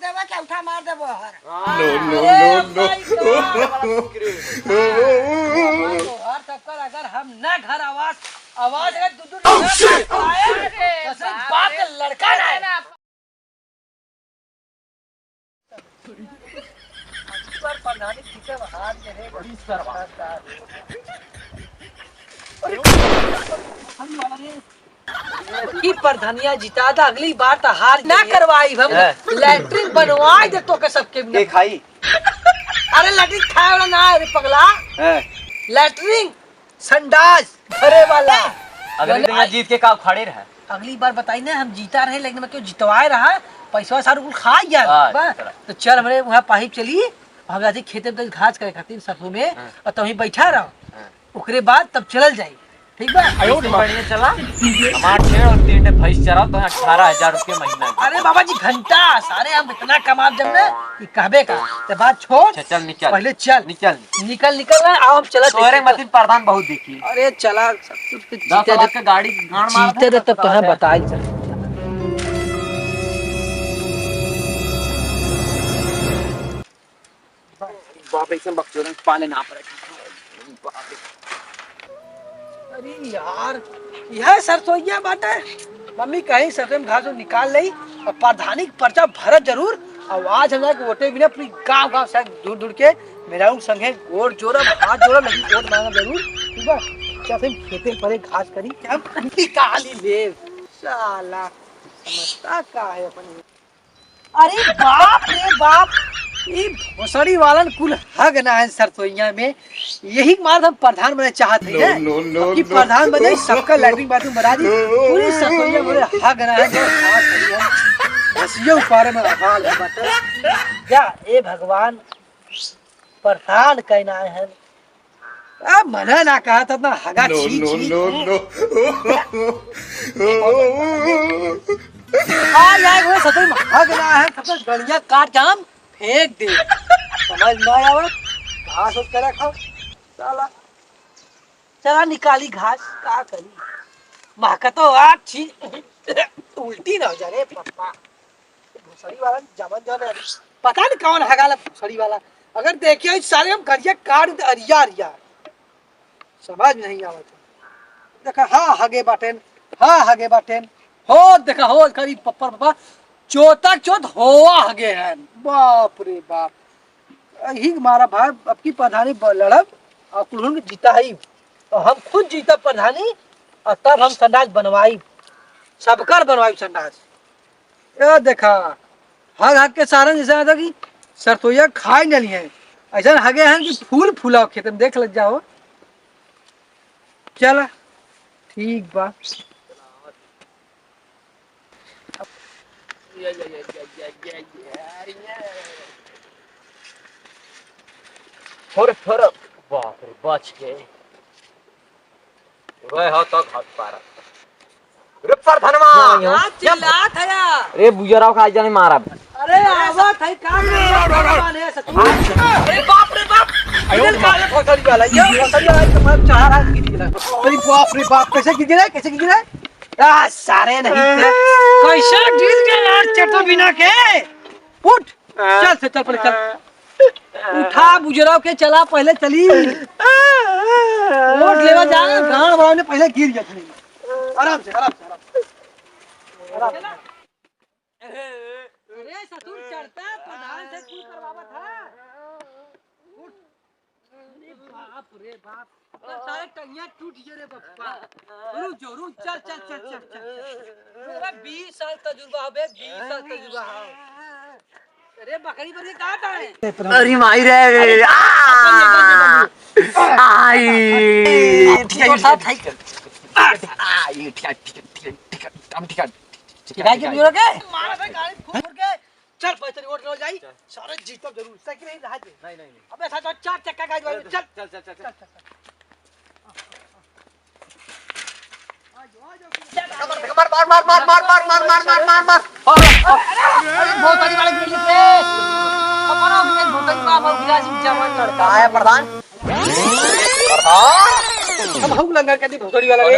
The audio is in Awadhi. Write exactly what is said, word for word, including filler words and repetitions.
देबो, क्या उठा मार देबो हर। हाँ। No, no, अरे no, no। भाई साहब। तोहर सबकर अगर हम ना घर आवाज, आवाज अगर दू दू Oh, shit! आए, अरे तो सिर्फ बाप बाप रे। के लड़का ना है। लड़का ना। पर प्रधानी खींचे हाथ में है, बड़ी शर्मा। अरे, हम हमारे की प्रधानिया जिता था, अगली बार तो हार ना करवाई हम। हाँ। लैट्रिन बनवाई दे तो के सबके बिना। ए खाई। अरे लैट्रिन खाए वाला ना है रे पगला। हाँ। लैट्रिन संडास भरे वाला। अगली बार जीत के का उखाड़े रहा? अगली बार बताई ना, हम जीता रहे, लेकिन मैं क्यों जितवाए रहा, पैसा सारू कुल खा गया। हाँ, बा, चला। तो चल हमरे वहाँ पाइप चली, हम जाती खेते में घास करे खातिर सरसों में, हाँ। और तभी बैठा रहो। हाँ। ओकरे बाद तब चलल जाई, ठीक बा? इससे बढ़िया चला, हमार छेड़ और तीन ठे भैंस चराओ, तो अठारह हजार रुपये महीना के। अरे बाबा जी, घंटा, सारे हम इतना कमाब जब ना कि कहबे का, ते बात छोड़। अच्छा, चल निकल। पहले चल। निकल। निकल, निकल रहा है, आओ हम चलत तोरे हैं। मतिन प्रधान बहुत देखी। अरे चला, सब कुछ तो दस जीते लाख दे, का गाड़ी गाड़ मार जीते दे, तब तो हम बताई चल। बाप, ऐसे बकचोदन पाले ना पड़े। बाप रे। अरे यार, यह सरसोईया बाटे। मम्मी कहीं सरसों में घास निकाल लई और प्रधानी के पर्चा भरत जरूर। और आज हम जाके वोटे बिना पूरी गांव गांव से ढूंढ ढूंढ के मेहरारू संगे गोड़ जोड़ब, हाथ जोड़ब, लेकिन वोट मांगब जरूर। ठीक बा? चल फिर खेते में परे घास करी, क्या निकाली ले। साला समझता का है अपने। अरे बाप रे बाप, ई भोसड़ी वालन कुल हग ना है सरसोईया में। यही मार हम प्रधान बने चाहत है। No, no, no, अब की no। प्रधान बने, सबका लैट्रिन बाथरूम बना दी। पूरी सरसोईया बोले हग ना है, जो हाथ है, हम घसिया ऊपर में अकाल है बटे। जा, ए भगवान, प्रधान कहना है। अब मना ना कहा था ना, हगा No, छी, no, छी। No, no। आ जाए वो सतुई में हग ना है, सबसे गड़िया काट के हम फेंक दे। समझ ना आवत, घास उस करे खाओ, साला। चला निकाली घास, का करी? महकतो आ छी, उल्टी ना हो जा रे पप्पा। भोसड़ी वाला जमन जौन है, पता नहीं कौन हगाला भोसड़ी वाला। अगर देखिए, इस सारे हम गरिया काट दे, अरिया, अरिया। समझ नहीं आवत है। देखा, हाँ, हगे बाटेन, हाँ, हगे बाटेन। हो, देखा, हो, करी पप्पर बाबा, चोता चोत होवा हगे हैं। बाप रे बाप। यही मारा भाई, अब की प्रधानी ब-, लड़ब, और कुल्हुन के जिताई। और हम खुद जीतब प्रधानी, और तब हम संडास बनवाई। सबकर बनवाई संडास। ए देखा, हग हग के सारन जैसे आता कि सरसोईया खाए न लिहे। ऐसा हगे हैं कि फूल फूला खेत में देख लग जाओ। चला, ठीक बा। थोड़े, थोड़े, बाप रे, बच गए। वह हो तो घाट पारा। रे परधनवा! हाँ, यहाँ। क्या चिल्लात है यार? अरे बुजराव का आज जाने मारा। अरे आवत है, काम नहीं है, भगवान है, ससुर। अरे बाप रे बाप! इधर का है भोसड़ी वाला? ये भोसड़ी वाला तो मैं चाह रहा है, गिर गिरा। अरे बाप रे बाप, कैसे गिर गिरा? कैसे गिर गिरा? आ, सारे नहीं थे। कैसे गिर गया यार, चटो बिना के? उठ, चल से, चल पहले चल। उठा बुजराव के, चला पहले चली। वोट लेवा जा, गांड बड़ा ने पहले गिर गया था। आराम से, आराम से, आराम से। आराम से। अरे ससुर चढ़ता, प्रधान से कुल करवावा था। उठ। अरे बाप रे बाप। तो सारे टंगिया टूट गए रे बप्पा। रुक जाओ, रुक, चल, चल, चल, चल, चल। अरे बीस साल तजुर्बा हो बे, बीस साल तजुर्बा हो। अरे बकरी बकरी कहाँ था है? अरे माई रे, आ! आई। ठीक है, ठीक है, ठीक है। आई, ठीक है, ठीक है, ठीक है, ठीक है, हम ठीक है। गाय के बुजुर्ग है? मारा बे गाड़ी फूट के। चल, पैसे रिवॉर्ड लो जाई। चल। सारे जीतब जरूर। साइकिल ही रहा दे। नहीं, नहीं, नहीं। अबे, साथ साथ चार चक्का गाड़ी वाले, चल। चल, चल, चल, चल। मार, मार, मार। अरे, बहुत सारी वाले गिर गए। अपना भी एक बहुत सारी बाप और गिरा जी जवान लड़का। आया प्रधान। प्रधान। हम हऊ लंगर के दी भोसड़ी वाला रे।